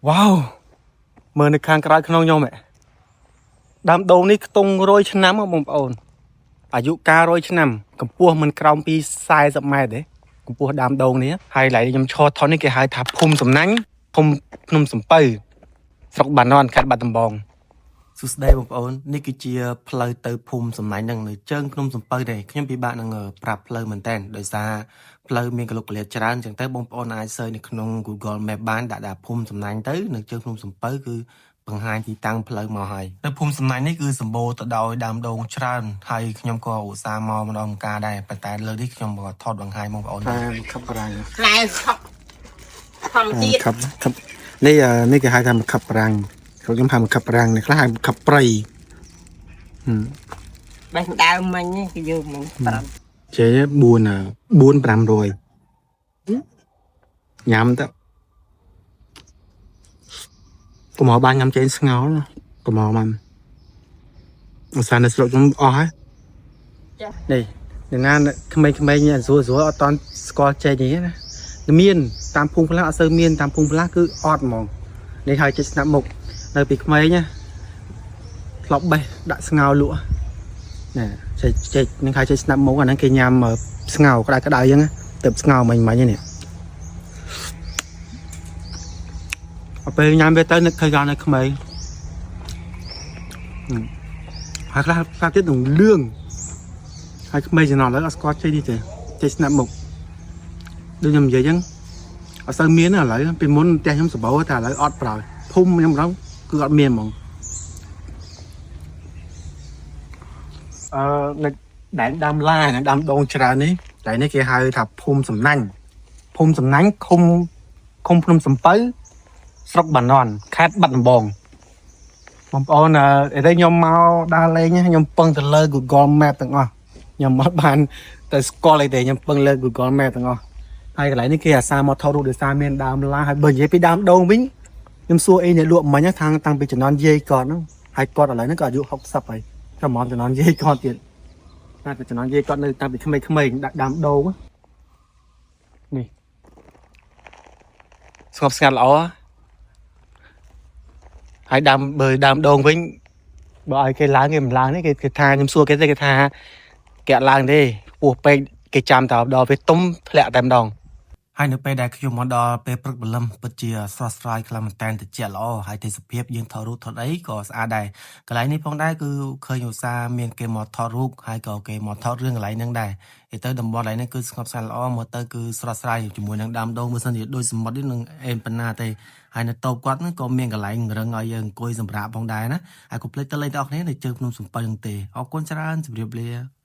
វ៉ាវមើលនៅខាងក្រោយខ្នងខ្ញុំហ៎ដើមដូងនេះខ្ទង់100ឆ្នាំហ៎បងប្អូនអាយុកាល100ឆ្នាំកម្ពស់មិនក្រោមពី40ម៉ែត្រទេកម្ពស់ដើមដូងនេះហើយឡៃខ្ញុំឈរថននេះគេហៅថាភូមិសំណាញ់ភូមិភ្នំសំពៅស្រុកបាណន់ខេត្តបាត់ដំបង សួស្តីបងប្អូននេះគឺជាផ្លូវទៅភូមិសំណាញ់ហ្នឹងនៅជើងភ្នំសំពៅទេខ្ញុំពិបាកនឹងប្រាប់ផ្លូវមែនតើដោយសារផ្លូវមានកលុកកលាតច្រើនអញ្ចឹងទៅបងប្អូនអាច search នៅក្នុង Google Map បានដាក់ថាភូមិសំណាញ់ទៅនៅជើងភ្នំសំពៅគឺបង្ហាញទីតាំងផ្លូវមកហើយនៅភូមិសំណាញ់នេះគឺសម្បូរទៅដោយដើមដូងច្រើនហើយខ្ញុំក៏ឧស្សាហ៍មកម្ដងម្កាលដែរប៉ុន្តែលើកនេះខ្ញុំក៏ថតបង្ហាញបងប្អូនដែរខប់រាំង ផ្លែខប់ធម្មជាតិ ខប់ខប់នេះនេះគេហៅថាមកខប់រាំងខ្ញុំហៅមកខប់រាំងនេះខ្លះហៅមកខប់ព្រៃ បេះដើមមិញគេយកមិញប្រាំ ចេ4 4 500ញ៉ាំទៅកុំឲ្យបានញ៉ាំចេញស្ងោរណាកុំឲ្យបានឧស្សាហ៍នៅស្រុកខ្ញុំអស់ហើយនេះអ្នកណាក្មេងៗស្រួលស្រួលអត់តន់ស្គាល់ចេកនេះណាមានតាមភូមិខ្លះអត់សូវមានតាមភូមិខ្លះគឺអត់ហ្មងនេះហើយចេកស្នាប់មុខនៅពីក្មេងណាធ្លាប់បេះដាក់ស្ងោរលក់ ណែចេកចេកនឹងហៅចេកស្នាប់មុខអាហ្នឹងគេញ៉ាំស្ងោរក្តៅក្តៅអញ្ចឹងណាទៅស្ងោរមិញមិញនេះដល់ពេលញ៉ាំវាទៅនឹកឃើញដល់នៅក្មេងហើយខ្លះខ្លះទៀតនឹងលឿងហើយក្មេងចំណងឥឡូវអត់ស្គាល់ចេកនេះទេចេកស្នាប់មុខដូចខ្ញុំនិយាយអញ្ចឹងអត់សូវមានទេឥឡូវពីមុនផ្ទះខ្ញុំសម្បូរតែឥឡូវអត់ប្រើភូមិខ្ញុំម្ដងគឺអត់មានហ្មង អឺនៅដែនដើមឡានិងដើមដូងច្រើននេះតែនេះគេហៅថាភូមិសំណាញ់ភូមិសំណាញ់ឃុំឃុំភ្នំសំពៅស្រុកបាណន់ខេត្តបាត់ដំបងបងប្អូនអឺឥឡូវខ្ញុំមកដើរលេងខ្ញុំពឹងទៅលើ Google Map ទាំងអស់ខ្ញុំអត់បានទៅស្គាល់អីទេខ្ញុំពឹងលើ Google Map ទាំងអស់ហើយកន្លែងនេះគេអាសាមកថតរូបដោយសារមានដើមឡាហើយបើនិយាយពីដើមដូងវិញខ្ញុំសួរអីអ្នកលក់មិញខាងតាំងពីជំនាន់យាយគាត់ហ្នឹងហើយគាត់ឥឡូវហ្នឹងក៏អាយុ60ហើយ ចាំមកជំនាន់យាយគាត់ទៀតតែជំនាន់យាយគាត់នៅតាំងពីក្មេងៗដាក់ដើមដូងនេះស្ងប់ស្ងាត់ល្អហើយដើមបើដើមដូងវិញបើឲ្យគេឡើងគេមិនឡើងទេគេគេថាខ្ញុំសួរគេទេគេថាគេអត់ឡើងទេពោះពេកគេចាំតែដល់វាទុំធ្លាក់តែម្ដង ហើយនៅពេលដែលខ្ញុំមកដល់ពេលព្រឹកព្រលឹមពិតជាស្រស់ស្រាយខ្លាំងមែនទែនត្រជាក់ល្អហើយទេសភាពយើងថតរូបថតអីក៏ស្អាតដែរកន្លែងនេះផងដែរគឺឃើញឧស្សាហ៍មានគេមកថតរូបហើយក៏គេមកថតរឿងកន្លែងហ្នឹងដែរឯទៅតំបន់កន្លែងហ្នឹងគឺស្ងប់ស្ងាត់ល្អមើលទៅគឺស្រស់ស្រាយជាមួយនឹងដើមដូងមើលសិនជាដូចសមុទ្រនេះនឹងអេមប៉ុណ្ណាទេហើយនៅតូបគាត់ហ្នឹងក៏មានកន្លែងរឹងឲ្យយើងអង្គុយសម្រាកផងដែរណាហើយកុំភ្លេចទៅលេងទាំងអស់គ្នានៅជើងភ្នំសំពៅហ្នឹងទេអរគុណច្រើនជម្រាបលា។